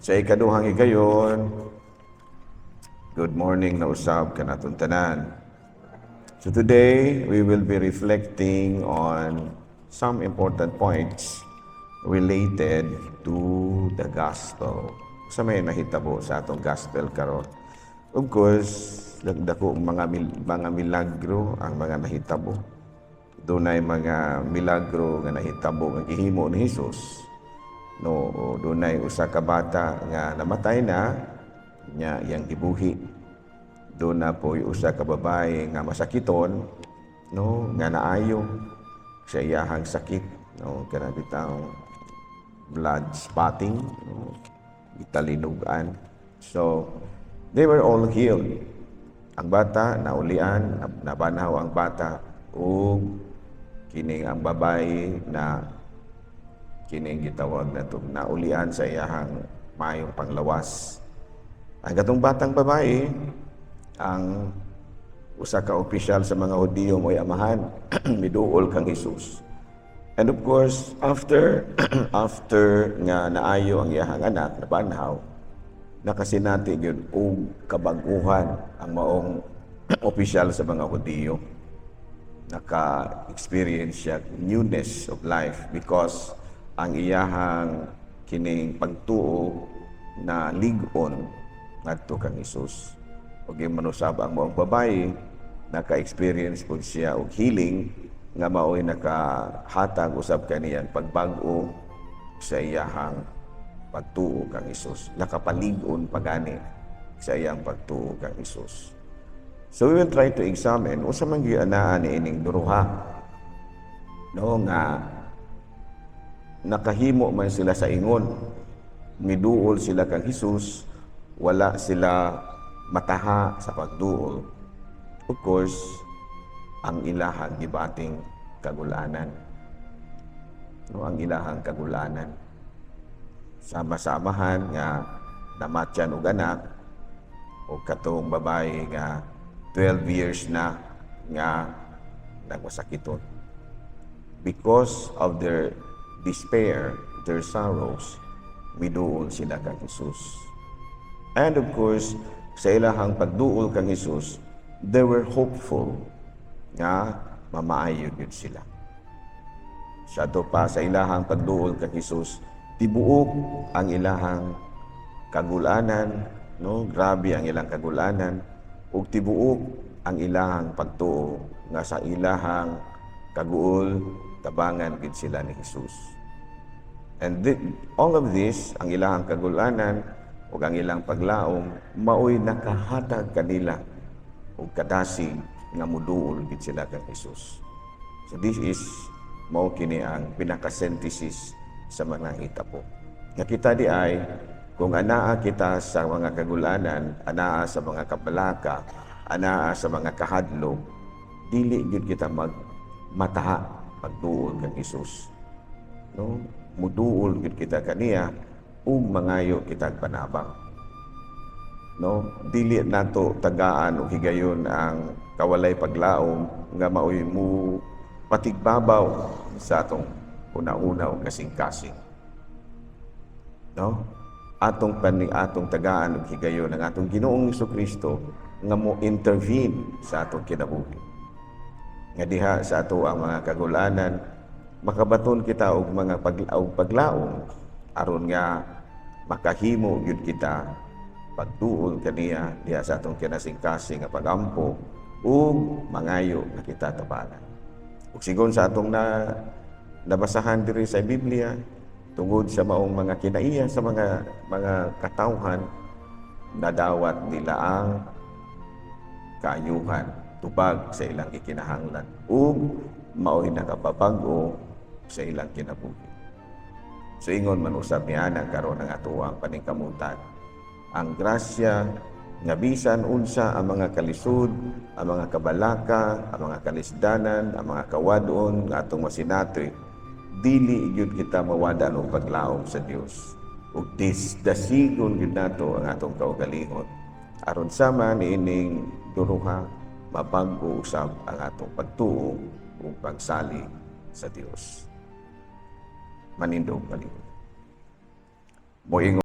Sa ikaduhang higayon, good morning na usab kanatong tanan. So today, we will be reflecting on some important points related to the gospel. Sa may nahitabo sa atong gospel karon. Of course, dako mga milagro ang mga nahitabo. Dunay mga milagro nga nahitabo nga gihimo ni Jesus. No, o dunay usa ka bata nga namatay na nya iyang gibuhi. Duna poy usa ka babae nga masakiton, no, nga naayo sa iyahang sakit, no, kana bitawng blood spotting, no, gitalinugan. So, they were all healed. Ang bata naulian, nabanhaw ang bata, ug kining ang babae na kining gitawag na naulian sa iyahang maayong panglawas. Ang katong batang babae, ang usa ka opisyal sa mga Hudiyo mo'y amahan, miduol kang Jesus. And of course, after after nga naayo ang iyahang anak, nabanhaw, nakasinati gyud og kabaguhan ang maong opisyal sa mga Hudiyo. Naka-experience siya newness of life because ang iyahang kining pagtuo na lig-on ngadto kang Jesus. Ug manusab ang maong babae, naka-experience pud siya og healing nga mao'y nakahatag usab kaniyang pagbag-o sa iyahang pagtuo kang Jesus. Nakapalig-on pagani sa iyang pagtuo kang Jesus. So we will try to examine unsa man gyud anaa ni ining duruha, no, nga nakahimo man sila sa ingon, miduol sila kang Jesus, wala sila mataha sa pagduol. Of course, ang ilahang gibating kagulanan. No, ang ilahang kagulanan. Sama-samahan nga namatyan og anak o katong babae nga 12 years na nga nagmasakiton. Because of their despair, their sorrows, miduol sila kang Jesus. And of course, sa ilahang pagduol kang Jesus, they were hopeful nga mamaayo gyud sila. Sa ato pa sa ilahang pagduol kang Jesus, tibuok ang ilahang kagulanan, no? Grabe ang ilang kagulanan ug tibuok ang ilahang pagtuo nga sa ilahang kaguol tabangan gid sila ni Jesus. And all of this, ang ilahang kagulanan ug ang ilang paglaom, maoy nakahatag kanila og kadasig nga muduol gid sila kang Jesus. So this is mao kini ang pinaka-synthesis sa mga hitabo. Nga kita di ay kung anaa kita sa mga kagulanan, anaa sa mga kabalaka, anaa sa mga kahadlok, dili gyud kita mag mataha pagduol kang Jesus. No? Muduol gyud kita kaniya ug mangayo kita panabang. No? Dili nato tagaan og higayon ang kawalay paglaom nga maoy mo patigbabaw sa atong una-una og kasing-kasing. No? Atong paning atong tagaan og higayon ang atong Ginoong Kristo nga mo intervene sa atong kinabuhi. Nga diha sa ato ang mga kagulanan, makabaton kita og mga og paglaom aron nga makahimo gyud kita pagduol kaniya diha sa atong kinasingkasing nga pagampo ug mangayo nga kita tabangan. Ug sigon sa atong na nabasahan diri sa Biblia, tungod sa maong mga kinaiya sa mga katawhan, nadawat nila ang kaayuhan tubag sa ilang gikinahanglan ug mao'y nakapabag-o sa ilang kinabuhi. So ingon man usab ni ana karon ang atoang paningkamutan. Ang grasya nga bisan unsa ang mga kalisod, ang mga kabalaka, ang mga kalisdanan, ang mga kawadon nga atong masinati, dili gyud kita mawadan og paglaom sa Dios. Ug dasigon gyud nato ang atong kaugalingon. Aron sama niining duruha, mabag-o usab ang atong pagtuo ug pagsalig sa Dios. Manindog palihog. Moingon